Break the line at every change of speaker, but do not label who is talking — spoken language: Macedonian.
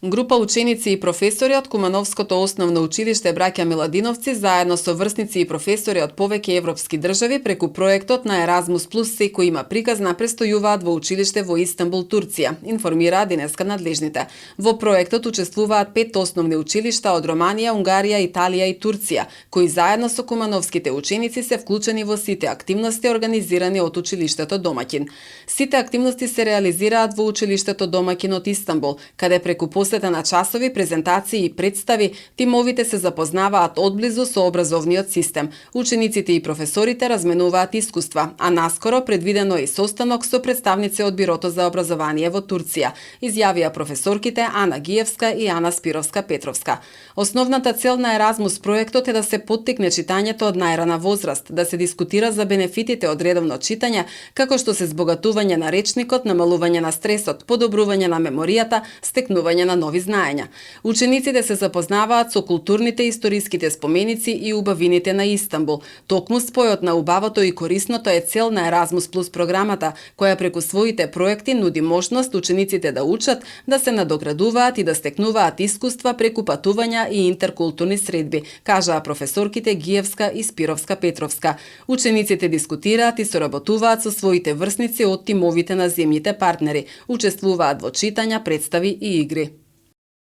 Група ученици и професори од Кумановското основно училиште Браќа Миладиновци заедно со врсници и професори од повеќе европски држави преку проектот на Еразмус Плюс секој има приказна престојуваат во училиште во Истанбул, Турција, информираа денеска надлежните. Во проектот учествуваат 5 основни училишта од Романија, Унгарија, Италија и Турција, кои заедно со кумановските ученици се вклучени во сите активности организирани од училиштето домаќин. Сите активности се реализираат во училиштето домаќин од Истанбул, каде преку посета на часови, презентации и представи, тимовите се запознаваат одблизу со образовниот систем. Учениците и професорите разменуваат искуства, а наскоро предвидено е и состанок со представници од Бирото за образование во Турција, изјавија професорките Ана Гиевска и Ана Спировска-Петровска. Основната цел на Еразмус проектот е да се поттикне читањето од најрана возраст, да се дискутира за бенефитите од редовно читање, како што се збогатување на речникот, намалување на стресот, подобрување на меморијата, стекнување на нови знаења. Учениците се запознаваат со културните и историските споменици и убавините на Истанбул. Токму спојот на убавото и корисното е цел на Еразмус Плюс програмата, која преку своите проекти нуди можност учениците да учат, да се надоградуваат и да стекнуваат искуства преку патувања и интеркултурни средби, кажаа професорките Гиевска и Спировска-Петровска. Учениците дискутираат и соработуваат со своите врсници од тимовите на земјите партнери, учествуваат во читања, представи и игри.